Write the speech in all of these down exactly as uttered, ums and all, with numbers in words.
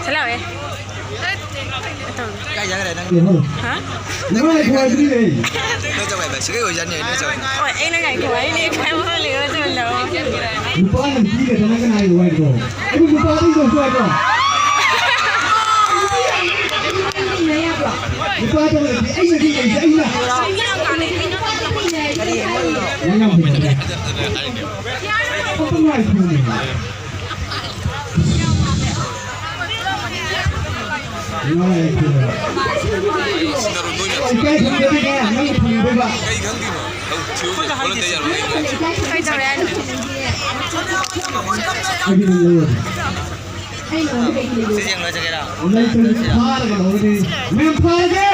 ꯁꯤ ꯂꯥꯛꯑꯦ꯫ ꯀꯥꯏ ꯆꯠꯈ꯭ꯔꯦ ꯅꯪ? ꯍꯥ? ꯅꯪ ꯂꯩꯈꯣ ꯍꯥꯏꯕꯗꯤ ꯂꯩ꯫ ꯅꯣꯏ ꯆꯠꯈ꯭ꯔꯦ, ꯁꯤꯒꯩ ꯑꯣꯏꯖꯥꯠꯅꯤ, ꯅꯣꯏ ꯆꯠꯈ꯭ꯔꯦ꯫ ꯍꯣꯏ, ꯑꯩꯅ ꯉꯥꯏꯈꯣ ꯍꯥꯏꯅꯦ, ꯀꯥꯏ ꯃꯈꯥ ꯂꯩꯔꯣ, ꯆꯠꯂꯣ꯫ ꯅꯨꯄꯥꯅ ꯅꯨꯄꯤ ꯈꯛꯇꯅ ꯀꯅꯥꯒꯤ ꯋꯥꯏꯗ꯭ꯔꯣ? ꯑꯩꯕꯨ ꯅꯨꯄꯥꯗꯒꯤ ꯇꯧꯁꯨ ꯍꯥꯏꯕ꯭ꯔꯣ? ꯅꯨꯄꯥ ꯇꯧꯔꯗꯤ ꯑꯩꯅ ꯍꯧꯖꯤꯛ ꯂꯩꯁꯦ ꯑꯩꯅ꯫ ꯅꯪ ꯌꯥꯝ ꯐꯖꯩ꯫ ꯈꯣꯡꯄꯥꯛ ꯅꯨꯡꯉꯥꯏꯇ꯭ꯔꯣꯅꯦ? ꯅꯨꯡꯉꯥꯏꯇ꯭ꯔꯣ? ꯏꯀꯥꯏ ꯈꯪꯗꯕꯤꯗ ꯅꯪ ꯐꯪꯗꯣꯏꯕ꯫ ꯀꯩꯗꯧꯔꯦ ꯍꯥꯏꯅꯣ? ꯑꯩꯒꯤ ꯅꯪ ꯂꯧꯔꯗꯤ꯫ ꯁꯤ ꯌꯦꯡꯂꯣꯏ ꯆꯠꯀꯦꯔꯥ? ꯂꯩꯇ꯭ꯔꯗꯤ ꯐꯥꯔꯒ ꯂꯧꯔꯗꯤ꯫ ꯃꯦꯝ ꯐꯥꯔꯒꯦ!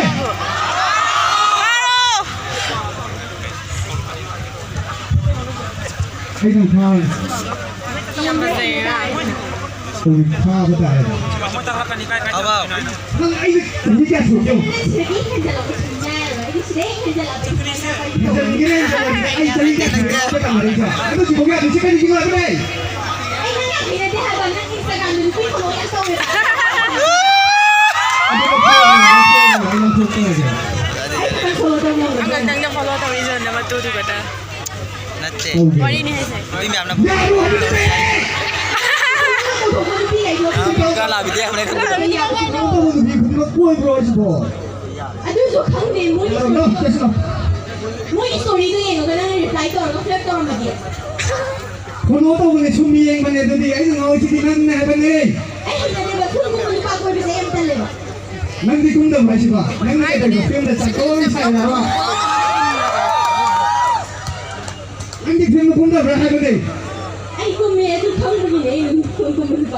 ꯑꯩ ꯅꯪ ꯐꯥꯔꯦ꯫ ꯌꯥꯝ ꯐꯖꯩꯌꯦ꯫ ꯍꯧꯖꯤꯛ ꯐꯥꯕ ꯇꯥꯔꯦ꯫ ꯊꯕꯛ꯫ ꯅꯪ ꯑꯩꯁꯦ ꯆꯍꯤ ꯀꯌꯥ ꯁꯨꯔꯒꯦ? ꯁꯤꯗꯒꯤ ꯍꯦꯟꯖꯜꯂꯛꯄ ꯁꯨꯡꯌꯥ ꯌꯥꯔꯣꯏ꯫ ꯑꯩꯗꯤ ꯁꯤꯗꯩ ꯍꯦꯟꯖꯜꯂꯛꯑꯗꯤ ꯍꯦꯟꯖꯜꯂꯛꯀꯅꯤ꯫ ꯍꯦꯟꯖꯜꯂꯛꯀꯅꯤ, ꯍꯦꯟꯖꯜꯂꯛꯀꯅꯤ꯫ ꯑꯩ ꯆꯍꯤ ꯀꯌꯥ ꯁꯨꯔꯒꯦ? ꯍꯥꯏꯕ ꯇꯝꯃꯔꯣꯏꯗ꯭ꯔꯣ? ꯑꯗꯨ ꯁꯤꯐꯥꯎ ꯌꯥꯗ꯭ꯔꯤꯁꯦ ꯀꯔꯤꯒꯤꯅꯣ ꯍꯥꯏꯕꯅꯦ? ꯑꯩ ꯅꯪ ꯌꯥꯝ ꯍꯩꯅꯗꯦ ꯍꯥꯏꯕ꯫ ꯅꯪ Instagram-ꯗ ꯅꯨꯄꯤ follow ꯌꯥꯝ ꯇꯧꯋꯦꯕ꯫ ꯑꯗꯨ ꯂꯧꯊꯣꯛꯑꯒꯦ, ꯂꯧꯊꯣꯛꯑꯒꯦ, ꯑꯩ ꯂꯧꯊꯣꯛꯆꯔꯒꯦ꯫ ꯑꯩ ꯈꯛꯇꯪ follow ꯇꯧ ꯉꯝꯒꯗ꯭ꯔꯣ? ꯅꯪ ꯈꯛꯇꯪꯗ follow ꯇꯧꯔꯤꯁꯦ ꯅꯃꯇꯨꯗꯨ ꯈꯛꯇ꯫ ꯅꯠꯇꯦ꯫ ꯇꯧꯒꯦ꯫ ꯋꯥꯔꯤꯅꯤ ꯍꯥꯏꯁꯦ꯫ ꯅꯨꯄꯤ ꯃꯌꯥꯝꯅ ꯌꯥꯔꯣꯏ ꯍꯥꯏꯕꯅꯦ! ꯀꯥ ꯂꯥꯛꯄꯤꯗꯦ ꯍꯥꯏꯕꯅꯦ꯫ ꯅꯨꯄꯤ ꯈꯨꯗꯤꯡꯃꯛ ꯀꯣꯏꯕ꯭ꯔꯣ ꯍꯥꯏꯁꯤꯕꯣ? ꯑꯗꯨꯁꯨ ꯈꯪꯗꯦ, ꯃꯣꯏꯒꯤ ꯌꯥꯔꯣꯏ, ꯅꯪ ꯆꯠꯁꯤꯟꯅꯧ꯫ ꯃꯣꯏꯒꯤ story-ꯗꯣ ꯌꯦꯡꯉꯒ ꯅꯪꯅ reply ꯇꯧꯔꯒ flirt ꯇꯧꯔꯝꯃꯗꯤ? Follow ꯇꯧꯕꯅꯦ, ꯁꯨꯝ ꯌꯦꯡꯕꯅꯦ, ꯑꯗꯨꯗꯤ ꯑꯩꯅ ꯉꯥꯎꯔꯤꯁꯤꯗꯤ ꯅꯪꯅꯦ ꯍꯥꯏꯕꯅꯦ꯫ ꯑꯩ ꯍꯩꯅꯗꯦꯕ, ꯊꯨꯝ ꯊꯨꯝꯕ ꯅꯨꯄꯥ ꯀꯣꯏꯕꯁꯦ ꯑꯩ ꯌꯥꯝ ꯇꯜꯂꯦꯕ꯫ ꯅꯪꯗꯤ ꯀꯨꯝꯗꯕ꯭ꯔꯣ ꯍꯥꯏꯁꯤꯕꯣ? ꯅꯪꯅ ꯀꯩꯗꯧꯔꯤꯕ? Film-ꯗ ꯆꯠꯊꯣꯛꯑꯒ ꯁꯥꯏꯔꯕ? ꯅꯪꯗꯤ film-ꯗ ꯀꯨꯝꯗꯕ꯭ꯔꯥ ꯍꯥꯏꯕꯅꯦ? ꯑꯩ ꯀꯨꯝꯃꯦ, ꯑꯗꯨ ꯈꯪꯕꯒꯤꯅꯦ ꯑꯩꯅ ꯊꯨꯝ ꯊꯨꯝꯕ ꯅꯨꯄꯥ